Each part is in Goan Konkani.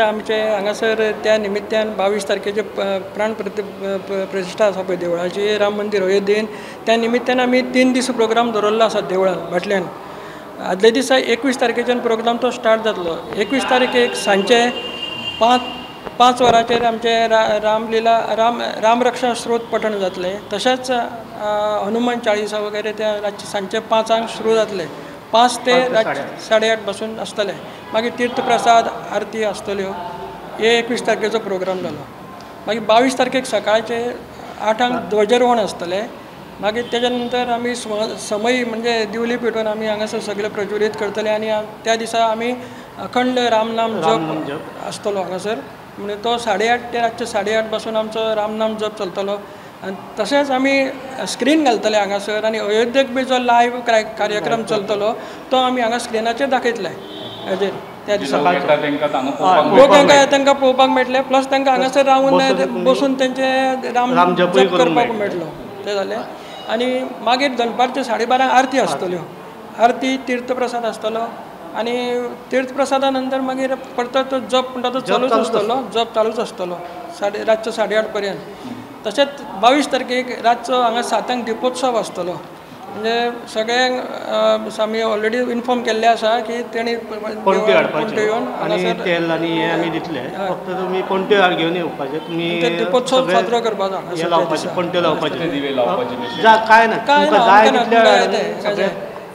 आमचे हांगासर त्या निमित्त्यान 22 तारखेचे प्राण प्रतिश्ठा आसा पळय देवळाची, राम मंदिर अयोध्येन, त्या निमित्त्यान आमी 3 दीस प्रोग्राम दवरलो आसा देवळान भाटल्यान. आदले दिसा 21 तारखेच्यान प्रोग्राम तो स्टार्ट जातलो. 21 तारखेक सांजचे 5 वरांचेर आमचे रामलीला रामरक्षा स्त्रोत पठण जातलें. तशेंच हनुमान चाळीसा वगैरे त्या रातचे सांजचे 5 सुरू जातले. 5 ते 8:30 पासून आसतलें. मागीर तीर्थप्रसाद आरती आसतल्यो. हे 21 तारखेचो प्रोग्राम जालो. मागीर 22 तारखेक सकाळचे 8 ध्वजारोहण आसतलें. मागीर तेच्या नंतर आमी समय म्हणजे दिवली पेटोवन आमी हांगासर सगळें प्रज्वलीत करतले आनी त्या दिसा आमी अखंड रामनाम जप आसतलो हांगासर. म्हणजे तो 8:30 ते रातचे 8:30 पासून आमचो रामनाम जप चलतलो. आनी तशेंच आमी स्क्रीन घालतले हांगासर आनी अयोध्येक बी जो लायव्ह कार्यक्रम चलतलो तो आमी हांगा स्क्रिनाचेर दाखयतले हेजेर त्या दिसा. लोक तांकां पळोवपाक मेळटले, प्लस तांकां हांगासर रावन बसून तेंचे राम जप करपाक मेळटलो. तें जालें. आनी मागीर दनपारचे 12:30 आरती आसतल्यो. आरती तीर्थप्रसाद आसतलो आनी तीर्थप्रसादा नंतर मागीर परत तो जप म्हणटा तो चालूच आसतलो. जप चालूच आसतलो रातचो 8:30 पर्यंत. तशेंच 22 तारखेक रातचो हांगा 7 दीपोत्सव आसतलो. म्हणजे सगळ्यांक आमी ऑलरेडी इन्फॉर्म केल्लें आसा की तेणी पणट्यो येवन आनी तेल आनी हें आमी दितले. फक्त तुमी पणट्यो घेवन येवपाचें, तुमी दीपोत्सव साजरो करपाचो, लावपाचे पणट्यो लावपाचे, दिवे लावपाचे, कांय ना कांय ना.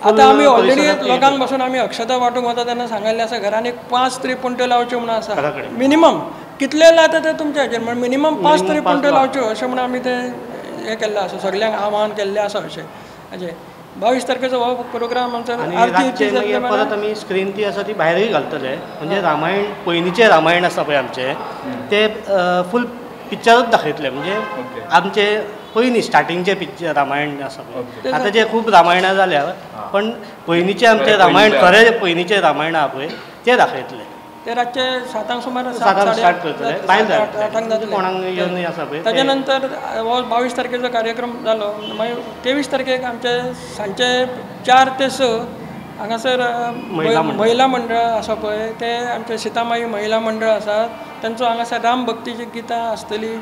आतां आमी ऑलरेडी लोकांक पासून आमी अक्षता वांटूंक वता तेन्ना सांगिल्लें आसा घरान एक 5 तरी पणट्यो लावच्यो म्हणून आसा. मिनिमम कितले लायता ते तुमच्या हाजेर, म्हण मिनिमम 5 तरी पणट्यो लावच्यो अशें म्हणून आमी तें हें केल्लें आसा, सगल्यांक आव्हान केल्लें आसा अशें. हाजें 22 तारखेचो हो प्रोग्राम आमचो. आरती परत आमी स्क्रीन ती आसा ती भायरूय घालतले. म्हणजे रामायण पयलींचें रामायण आसा पळय आमचें तें फूल पिक्चरूच दाखयतले. म्हणजे आमचे पयलीं स्टार्टिंगचें पिक्चर रामायण आसा पळय, आतां जे खूब रामायणां जाल्या पण पयलींचें आमचें रामायण खरें पयलींचें रामायण आहा पळय तें दाखयतले. ते रातचे 7 सुमार 7 स्टार्ट करतले, भायर जातले, कोणाक येवन आसा पळय. ताच्या नंतर हो 22 तारखेचो कार्यक्रम जालो. मागीर 23 तारखेक आमचे सांजचे 4 ते 6 हांगासर महिला मंडळ आसा पळय, ते आमचे सीतामाई महिला मंडळ आसा तांचो हांगासर राम भक्तीची गितां आसतली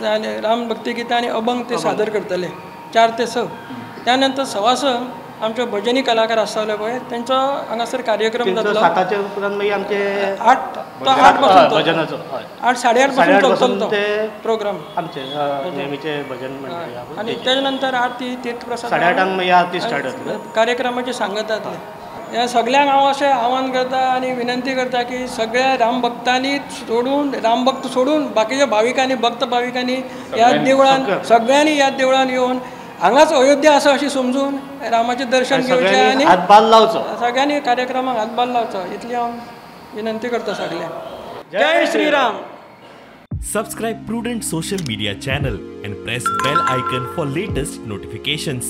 आनी राम भक्ती गितां आनी अभंग ते सादर करतले 4 ते 6. त्या नंतर 6:15 आमचे भजनी कलाकार आसतले पळय तेंचो हांगासर कार्यक्रम जातलो. 7 उपरांत मागीर आमचे 8 पासून 8, 8:30 पासून चलतलो प्रोग्राम आमचे नेहमीचे भजन मंडळ. आनी तेच्या नंतर आरती तीर्थप्रसाद 8:30 मागीर आरती स्टार्ट जातली, कार्यक्रमाची सांगत जातली. ह्या सगळ्यांक हांव अशें आव्हान करता आनी विनंती करता की सगळ्या रामभक्तांनी सोडून, रामभक्त सोडून बाकीच्या भाविकांनी, भक्त भाविकांनी ह्या देवळान सगळ्यांनी ह्या देवळान येवन हांगाच अयोध्या आसा अशी समजून रामाचें दर्शन घेवचें आनी हातभार लावचो, सगळ्यांनी कार्यक्रमाक हातभार लावचो, इतली हांव विनंती करता सगळ्यांक. जय Shriram. Subscribe Prudent social media channel and press bell icon for latest notifications.